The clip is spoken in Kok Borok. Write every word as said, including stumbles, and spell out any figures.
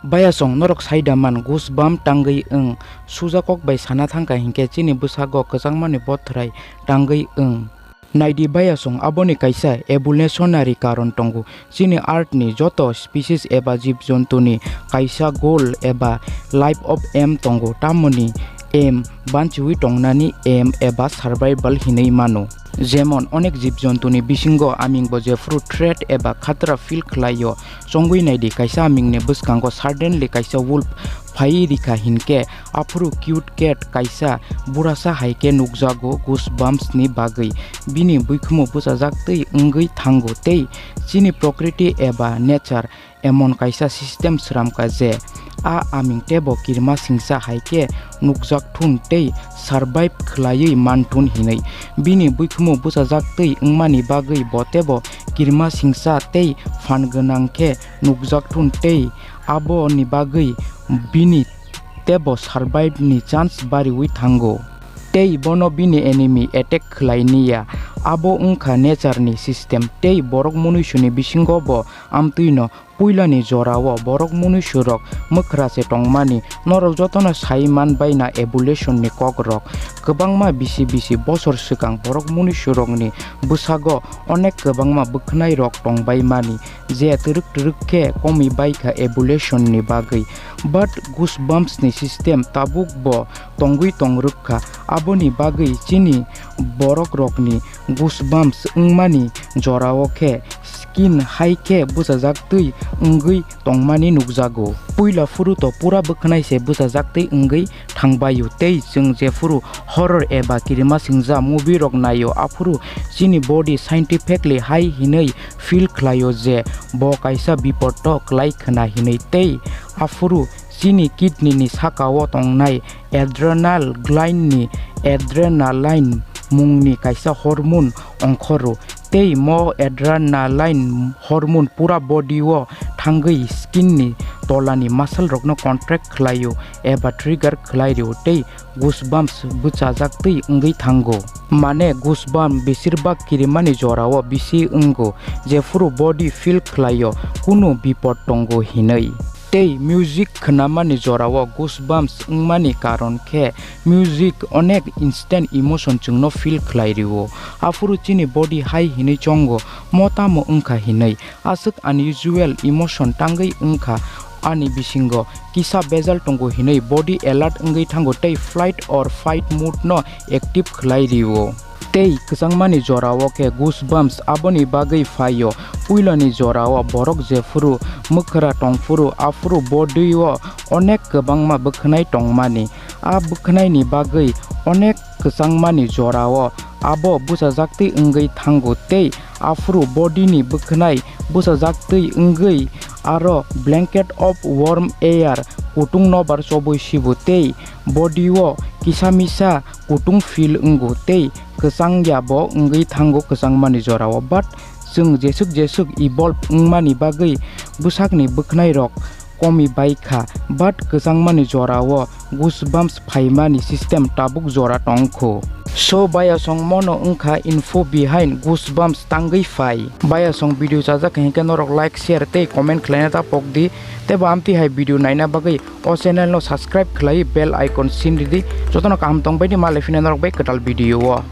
Bayasong norok saida man goosebump tangwi wng, suja kok bai sana thangkha hinkhe chini bwsago kwchangmani bothrai tangwi wng. Naidi bayasong aboni kaisa evolutionary karon tongo. Chini earth ni joto species eba jib jontuni kaisa goal eba life of aim tongo, tamoni aim banchiwi tongnani aim eba survival hinwi mano. Jemon onek jib jontuni bisingo amingbo jephuru threat eba khatra feel khlaio, chongwi naidi kaisa amingni bwskango suddenly kaisa wolf phaiwi rikha hinkhe aphuru cute cat kaisa burasa hai khe nukjago goosebumps ni bagwi. Bini buikhumu bwchajak twi wngwi thango tei chini prokriti eba nature emon kaisa system sramkha je a aming teibo kirima singsa hai khe nukjak thun tei survive khlaiwi man thun hinwi. Bini buikhumu bwchajak twi wngmani bagwi bo teibo kirima singsa tei phan gwnang khe nukjak thun tei aboni bagwi bini teibo survive ni chance bariwi thango. Tei bono bini enemy attack khlai niya, abo wngkha nature ni system. Tei borok munuisuni bisingo bo amtwino puilani jorao borok munuisurok mwkhra se tongmani norok jotono sai man bai na evolution ni kokrok. Kwbangma bisi bisi bosor swkang borok munuisurokni bwsago onek kwbangma bwkhwnai rok tong bai mani, je twrwk twrwk khe komi bai kha evolution ni bagwi. But goosebumps ni system tabuk bo tongwi tong rwk kha, aboni bagwi chini borok rokni goosebumps wngmani jorao khe skin hai khe bwchajak twi wngwi tongmani nukjago. Puila phuru to pura bwkhwnai se bwchajak twi wngwi thangbaio tei chwng jephuru horror eba kirima singja movie rok naio aphuru chini body scientifically hai hinwi feel khlaio je bo kaisa bipod to klai khna hinwi tei aphuru chini kidney ni sakao tongnai adrenal gland ni adrenaline mungni kaisa hormone ongkhoro tei mo adrenaline hormone pura body o thangwi skin ni tolani muscle rokno contract khlaio eba trigger khlai rio tei goosebumps bwchajak twi wngwi thango. Mane goosebump besirbak kirimani jorao bisi wngo, jephuru body feel khlaio kunu bipod tongo hinwi. Tei music khnamani jorao goosebumps wngmani karon khe music onek instant emotion chwngno feel khlai rio. Aphuru chini body hai hinwi chongo, mo tamo wngkha hinwi. Aswk unusual emotion tangwi wngkha ani bisingo. Kisa bejal tongo hinwi body alert wngwi thango tei flight or fight mode no active khlai rio. Tei kwchangmani jorao khe goosebumps aboni bagwi phaio. Puilani jorao borok jephuru mwkhra tongphuru aphuru body o onek kwbangma bwkhwnai tongmani. A bwkhwnaini bagwi onek kwchangmani jorao abo bwchajak twi wngwi thango tei aphuru body ni bwkhwnai bwchajak twi wngwi aro blanket of warm air kutung nobar chobwi sibo tei body o kisa misa kutung feel wngo tei kwchang ya bo wngwi thango kwchangmani jorao, but chwng jeswk jeswk evolve wngmani bagwi bwsakni bwkhwnai rok komi bai kha, but kwchangmani jorao goosebumps phaimani system tabuk jora tong kho. So bayasong mono wngkha info behind goosebumps tangwi phai. Bayasong video chajak hinkhe norok like, share tei comment khlaina ta pok di. Tei bo amtwi hai video naina bagwi o channel no subscribe khlai bell icon sin ridi. Jotono kaham tong bai di, malai phina norok bai kwtal video o.